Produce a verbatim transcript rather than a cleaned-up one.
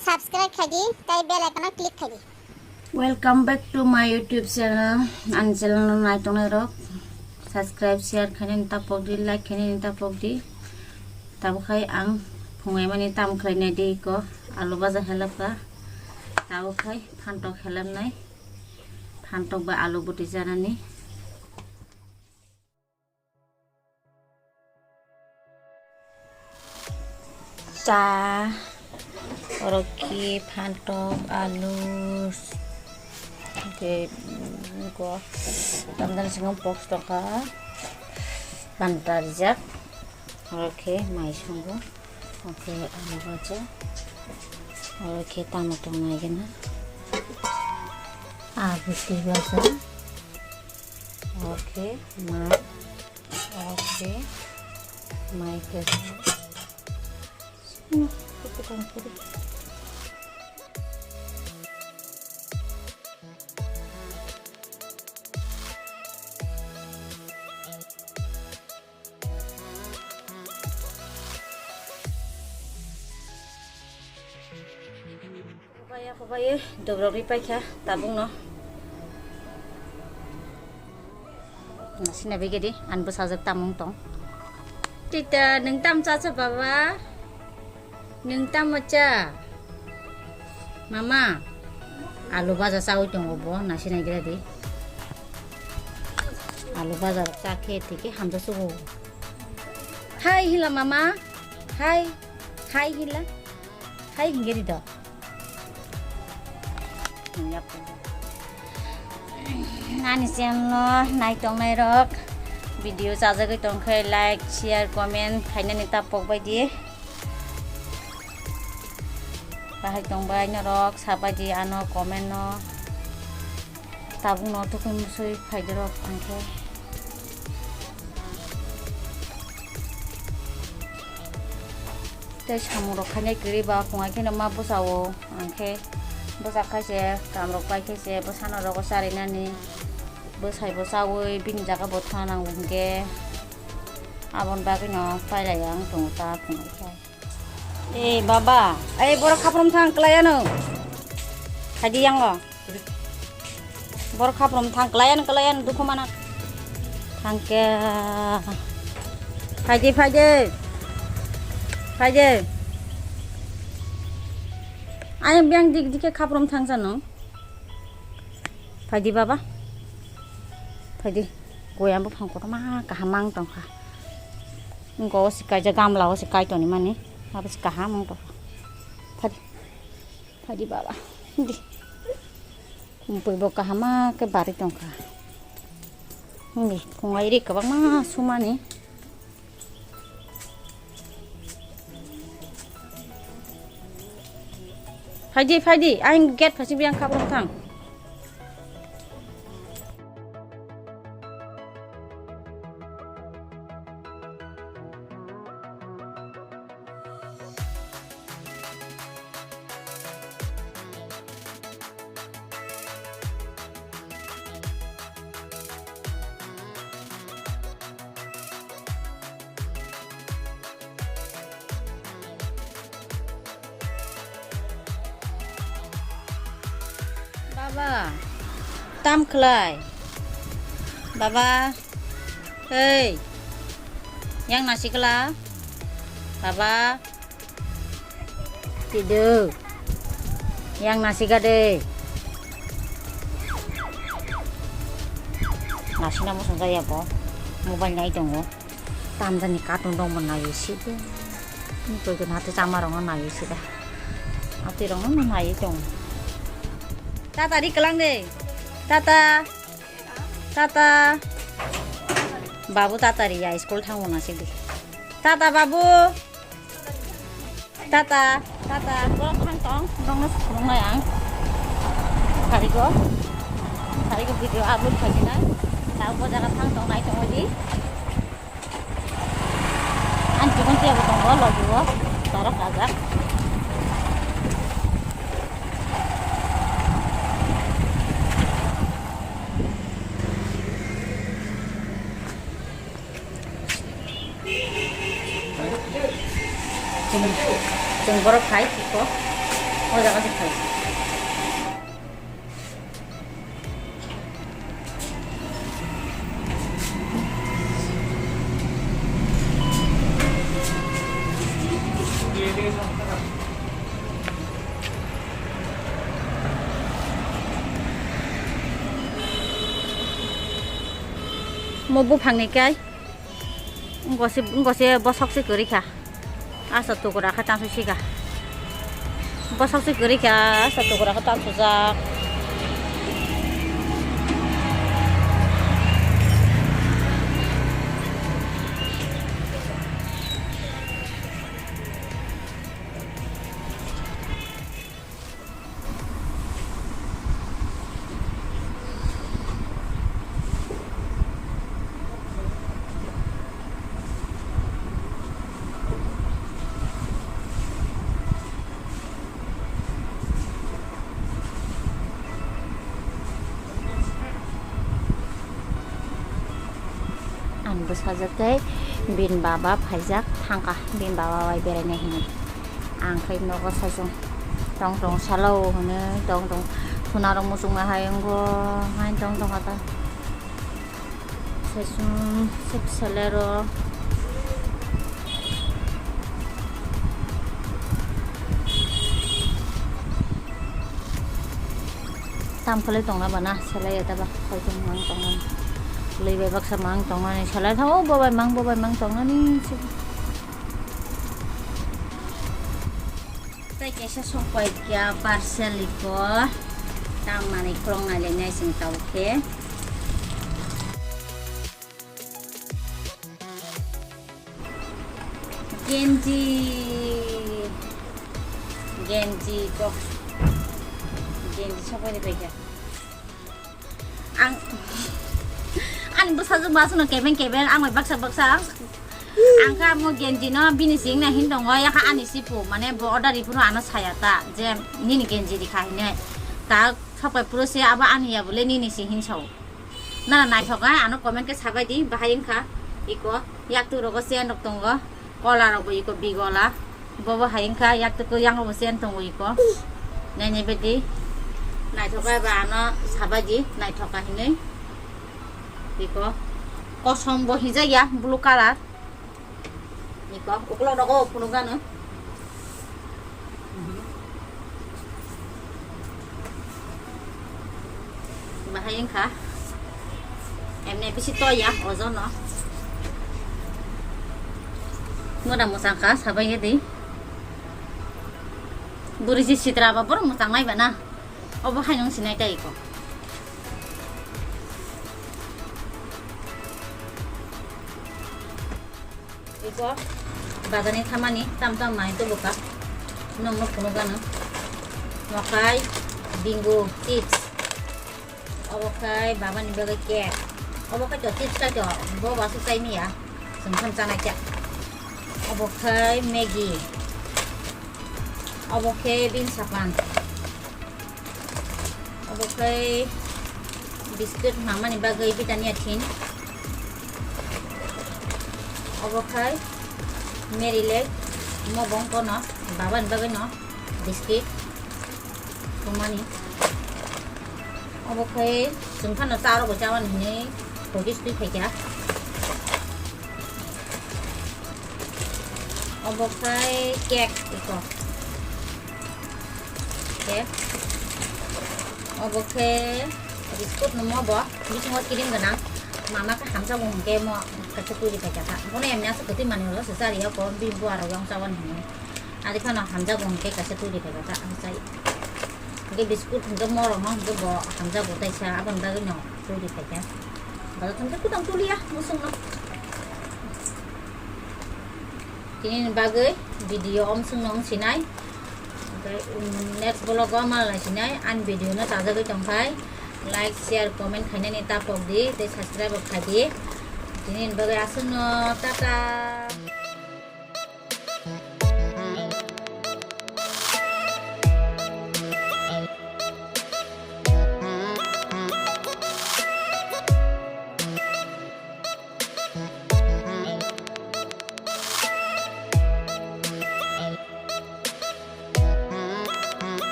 Subscribe khai di, tai bell icon o click khai di. Welcome back to my YouTube channel. Ani channel no naitongnai rok subscribe, share khainani tapok di, like khainani tapok di. Tabuk khai ang phungai mani tam khlainai di ko alu baja helap kha. Tabuk khai phantok helap nai. Phantok ba alu bwtwi chanani. Cha, oro khe phantok, alu, hwnkhe, mm, ko, tamjani swngo box tongkha, panta rijak, oro khe mai songo, oro khe alu baja, oro khe tamo tongnai gana, alu twi baja. Oke, mai. Oke. Mai ke. Hmm, itu kan putih. Khobaya, khobaya, dobrok ri paikha tabukno. Nasina begedi, ani bwsajwk tamung tong. Tita, nwng tam chacha baba? Nwng tamo cha? Mama, alu baja chawi tongo bo, nasina gila di. Alu baja cha khe tiki hamja sugo. Hai hila mama, hai, hai hila, hai hinge di do. Ani channel no nai tongnai rok, video chajagwi tongkhe like, share, comment khainani tapok bai di. Bahai tongbai norok sabai di ano comment no. Tabukno tukui musui phaidi rok ang khe. Tei samung rok khainai kwrwi ba phungai kheno ma bwsao ang khe bwsa khai se kam rok pai khe se bwsano rogo charinani bwsai bo chaui bini jaga bo thana nango hinkhe aboni bagwino pailai ang tongo ta phungai khe. Ei baba, ei borok khaprom thang klai ano. Phaidi yango. Borok khaprom thang klai ano, klai ano dukhu mana. Thangkhe. Phaidi, phaidi. Phaidi. Ayang biyang dik dik khe khaprom thang jano. Phaidi baba. Phaidi. Goyam buphang kotorma kaham mang tongkha. Wngkha o se kaijak gamla o se kai tongmani. Abo se kaham wng tongkha. Phaidi. Phaidi baba. Di. Bwrwi bo kaham khe barwi tongkha. Di. Phungai ri kwbangma sumani. Phaidi, phaidi, ayang gate phaising biyang khaprom thang. Baba, tam khlai? Baba, hei, yang nasikla? Baba. Tidu. Yang nasika de. Nasina mo songja ya bo. Mobile nai tongo. Tamjani cartoon rok mo nai si de. Ni koi koi hati chama rok no nai si da. Hati rok no nai tongo. Tata ri kelang de. Tata. Tata. Babu tata ri ya school thang mo na si de. Tata babu. Tata, tata, borok thang tong, borokno phunuknai ang. Sarigo, sarigo video upload khaijinai. Tabuk bo jaga thang tong nai tongwi di. Ang chikon tiya bo tongo, logi o, borok kajak. Chwng, chwng borok khai kho. O jaga se khai. Mo buphangni kai. Wngkose, wngkose bosok se kwrwi kha. Asa tukura khe tansu sika. Bosok se kwrwi kha, asa tukura khe tansujak. Ang bwsajwk tei bini baba phaijak thangkha, bini baba bai beraina hinwi. Ang khai nogo saichung tong tong salao hwnwi tong tong, thunarok muchungma hai wngkha, hai tong tong kha ta. Saichung sep selero. Tam khlai tongna bana, selai ya taba, koi tong mang tongnani. Lei bai baksa mang tongnani, selai tha, o bo bai mang, bo bai mang tongnani. Tei kaisa sokpai kya parcel iko, tang manwi khulok nai le nai sing tau khe. Genji. Genji kok. Genji sokoi de paikha. Ang, ani bwsajwk ba aswkno kebeng kebeng, ang bai baksa baksa. Ang kha mo genji no bini sing na hin tongo, yakha ani sipu, mane bo order ripuru ano saya ta, je nini genji rikha hinwi. Ta sokoi puro se abo ani ya bole nini si hin sao. Nana naithok ai, ano comment khe sabai di, bahai wngkha iko, yaktuk rogo chain rok tongo, kola rok bo iko bigola, bobo hai wngkha yaktuk o, yango bo chain tongo iko, nainai bai di, naithok ai ba ano sabai di, naithok kha hinwi iko, kosom bo hinjak ya, blue colour. Niko, ukolog rogo phunukgano. Bahai wngkha. Emne bisi toya, ojono. Moda mwchangkha, sabai di. Bwrwi si sitra ba borok mwchang nai ba na. Obo hai nung sinai tai ko. Iko bazar ni thamani tam tam mai to buka. Nong no phunukgano. Mokai bingo chips. Obo khai baba ni bagwi cake. Obo khai to chips khai to bo basu chai miya. Sum sum chana kya. Obo khai Maggi. Obo khai bin sapan. Obo khai biscuit mamani bagwi Britannia thin. Obo khai Marie Lac, mo bong kono babani bagwi no biscuit tumani. Obo khai chwng phano cha rok bo chabani hinwi Huggies twi phaikha. Obo khai cake iko. Cake. Obo khe biscuit no mo bo, bisingo cream gwnang. Mama khe hamjago hwnkhe mo kaisa twi riphaikha ta. Bono emni aswk kwtwi manwi rwla se chari ya ko, bini buwa rok yang chabani hinwi. Ari phano hamjago hwnkhe kaisa twi riphaikha ta, ang chai. Hwnkhe biscuit hwnkhe mo rok no hwnkhe bo hamjago taisa, aboni bagwi no twi riphaikha. Bazar thangkhe kwtang tuliya, musung no. Tini ni bagwi video om sung nong sinai. Oke, um, next vlog o malai sinai. An video no chajagwi tongkhai like, share, comment khainani tapok di, tei subscribe bo khai di. Tini ni bagwi aswk no, tata.